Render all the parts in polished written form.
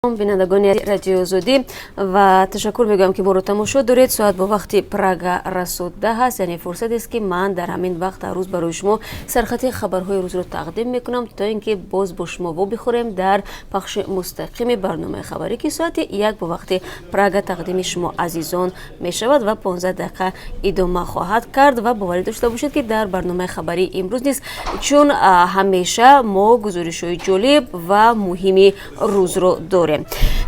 Бинандагони Радиои Озодӣ, ва ташаккур мегӯям, ки моро тамошо доред. Соат бо вақти Прага расо 10 аст, яъне фурсатест, ки ман дар ҳамин вақт ҳар рӯз барои шумо сархати хабарҳои рӯзро тақдим мекунам, то ин ки боз бо шумо вобихӯрем дар пахши мустақими барномаи хабарӣ, ки соати 1 бо вақти Прага тақдими шумо азизон мешавад ва 15 дақиқа идома хоҳад кард. Ва боварӣ дошта бошед, ки дар барномаи хабарии имрӯз низ, чун ҳамеша, мо гузоришҳои ҷолиб ва муҳими рӯзро дорем.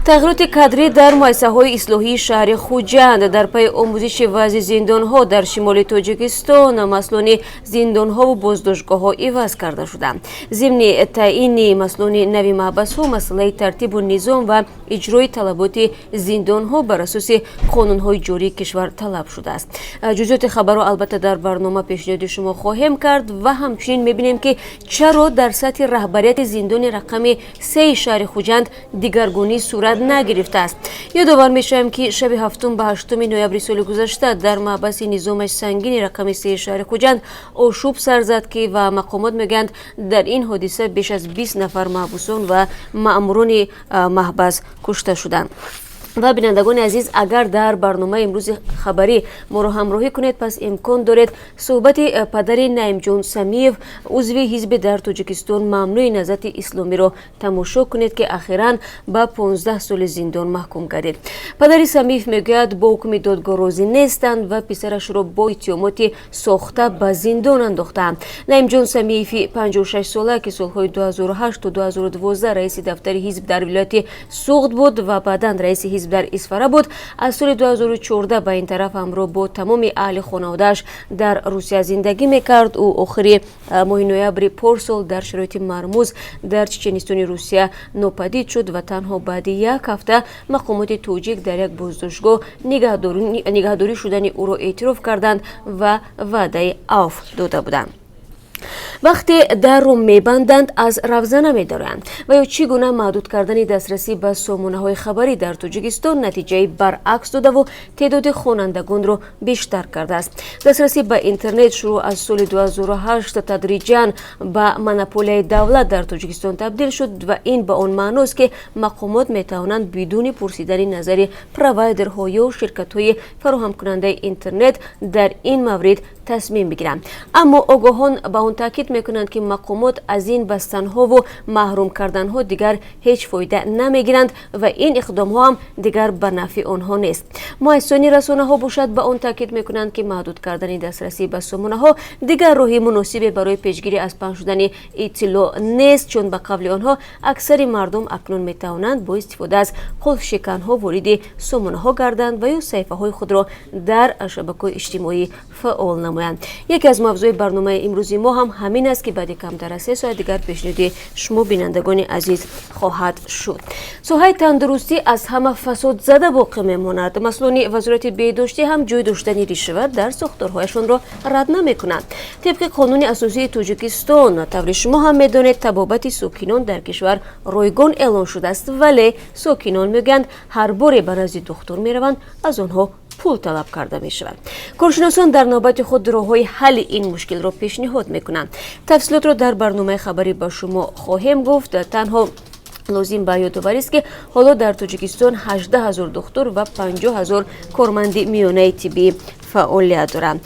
Тағйироти кадрӣ дар муассисаҳои ислоҳии шаҳри Хуҷанд. Дар пайи омӯзиши вазъи зиндонҳо дар шимоли Тоҷикистон, масъулони зиндонҳову боздоштгоҳҳо иваз карда шуданд. Зимни таъини масъулони нави маҳбасҳо, масъалаи тартибу низом ва иҷрои талаботи зиндонҳо бар асоси қонунҳои ҷории кишвар талаб шудааст. Ҷузъиёти хабарро, албатта, дар барнома пешниҳоди шумо хоҳем кард. Ва ҳамчунин мебинем, ки чаро дар сатҳи раҳбарияти зиндони рақами 3 шаҳри Хуҷанд дигаргунӣ сурат нагирифтааст. Ёдовар мешавем, ки шаби 7 ба 8 ноябри соли гузашта дар маҳбаси низомаш сангини рақами 3 шаҳри Хуҷанд ошӯб сар зад, ки ва мақомот мегӯянд, дар ин ҳодиса беш аз 20 нафар маҳбусон ва маъмурони маҳбас кушта шуданд. Ва, бинандагони азиз, агар дар барномаи имрӯзи хабарӣ моро ҳамроҳӣ кунед, пас имкон доред суҳбати падари Наимҷон Самиев, узви ҳизби дар Тоҷикистон мамнӯи Наҳзати Исломиро тамошо кунед, ки ахиран ба 15 соли зиндон маҳкум гардид. Падари Самиев мегӯяд, бо ҳукми додгоҳ розӣ нестанд ва писарашро бо иттиҳомоти сохта ба зиндон андохтаанд. Наимҷон Самиеви 56 сола, ки солҳои 2008 то 2012 раиси дафтари ҳизб дар вилояти Суғд буд ва баъдан раиси ҳизб дар Исфара буд, аз соли 2014 ба ин тараф ҳамроҳ бо тамоми аҳли хонаводааш дар Русия зиндагӣ мекард. Ӯ охири моҳи ноябри порсол дар шароити мармуз дар Чеченистони Русия нопадид шуд ва танҳо баъди як ҳафта мақомоти тоҷик дар як боздоштгоҳ нигаҳдорӣ шудани ӯро эътироф карданд ва ваъдаи авф дода буданд. Вақте дарро мебанданд, аз равзана медароянд. Ва ё чӣ гуна маҳдуд кардани дастрасӣ ба сомонаҳои хабарӣ дар Тоҷикистон натиҷаи баръакс додаву теъдоди хонандагонро бештар кардааст. Дастрасӣ ба интернет шурӯъ аз соли 2008 тадриҷан ба монополияи давлат дар Тоҷикистон табдил шуд ва ин ба он маъност, ки мақомот метавонанд бидуни пурсидани назари провайдерҳо ё ширкатҳои фароҳамкунандаи интернет дар ин маврид тасмим бигиранд. Аммо огоҳон ба он таъкид мекунанд, ки мақомот аз ин бастанҳову маҳрум карданҳо дигар ҳеҷ фоида намегиранд ва ин иқдомҳо ҳам дигар ба нафъи онҳо нест. Муассисони расонаҳо бошад, ба он таъкид мекунанд, ки маҳдуд кардани дастрасӣ ба сомонаҳо дигар роҳи муносибе барои пешгирӣ аз паҳн шудани иттилоъ нест, чун ба қавли онҳо, аксари мардум акнун метавонанд бо истифода аз қулфшиканҳо вориди сомонаҳо гарданд ва ё саҳифаҳои худро дар шабакаҳои иҷтимоӣ фаъол намоянд. Яке аз мавзӯи барномаи имрӯзи мо ҳам ҳамин аст, ки баъди камтар аз 3 соат дигар пешниҳоди шумо, бинандагони азиз, хоҳад шуд. Соҳаи тандурустӣ аз ҳама фасодзада боқӣ мемонад. Масъулони Вазорати беҳдоштӣ ҳам ҷой доштани ришва дар сохторҳояшонро рад намекунанд. Тибқи қонуни асосии Тоҷикистон, тавре шумо ҳам медонед, табобати сокинон дар кишвар ройгон эълон шудааст, вале сокинон мегӯянд, ҳар боре ба назди духтур мераванд, аз онҳо пул талаб карда мешавад. Коршиносон дар навбати худ роҳҳои ҳалли ин мушкилро пешниҳод мекунанд. Тафсилотро дар барномаи хабарӣ ба шумо хоҳем гуфт. Танҳо лозим ба ёдоварист, ки ҳоло дар Тоҷикистон 18 ҳазор духтур ва 50 ҳазор корманди миёнаи тиббӣ фаъолият доранд.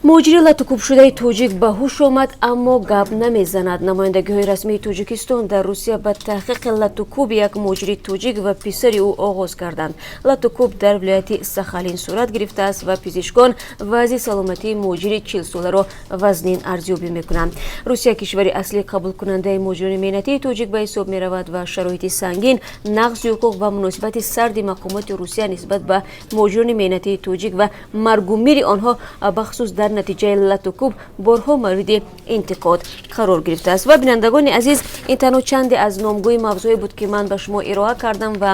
Муҳоҷири латукӯбшудаи тоҷик ба ҳуш омад, аммо гап намезанад. Намояндагиҳои расмии Тоҷикистон дар Русия ба таҳқиқи латукӯби як муҳоҷири тоҷик ва писари ӯ оғоз карданд. Латукӯб дар вилояти Сахалин сурат гирифтааст ва пизишкон вазъи саломатии муҳоҷири 40-соларо вазнин арзёбӣ мекунанд. Русия кишвари аслии қабулкунандаи муҳоҷирони меҳнатии тоҷик ба ҳисоб меравад ва шароити сангин, нақзи ҳуқуқ ва муносибати сарди мақомоти Русия нисбат ба муҳоҷирони меҳнатии тоҷик ва маргумири онҳо, бахусус дар натиҷаи латукӯб, борҳо мавриди интиқод қарор гирифтааст. Ва, бинандагони азиз, ин танҳо чанде аз номгӯи мавзӯе буд, ки ман ба шумо ироа кардам ва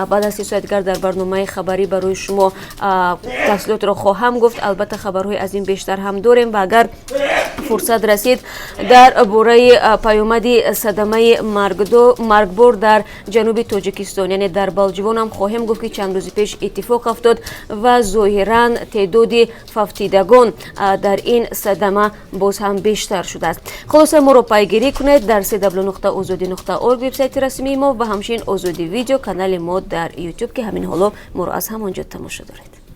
баъд аз 3 соат дигар дар барномаи хабарӣ барои шумо тафсилотро хоҳам гуфт. Албатта, хабарҳои аз ин бештар ҳам дорем ва агар Фурсат расид, дар бораи паёмади садамаи маргбор дар ҷануби Тоҷикистон, яъне дар Балҷувон ҳам хоҳем гуфт, ки чанд рӯзи пеш иттифоқ афтод ва зоҳиран теъдоди фавтидагон дар ин садама боз ҳам бештар шудааст. Хулоса, моро пайгирӣ кунед дар cw.ozodi.org, вебсайти расмии мо, ва ҳамчунин Озодӣ Видео, канали мо дар Ютуб, ки ҳамин ҳоло моро аз ҳамон ҷо тамошо доред.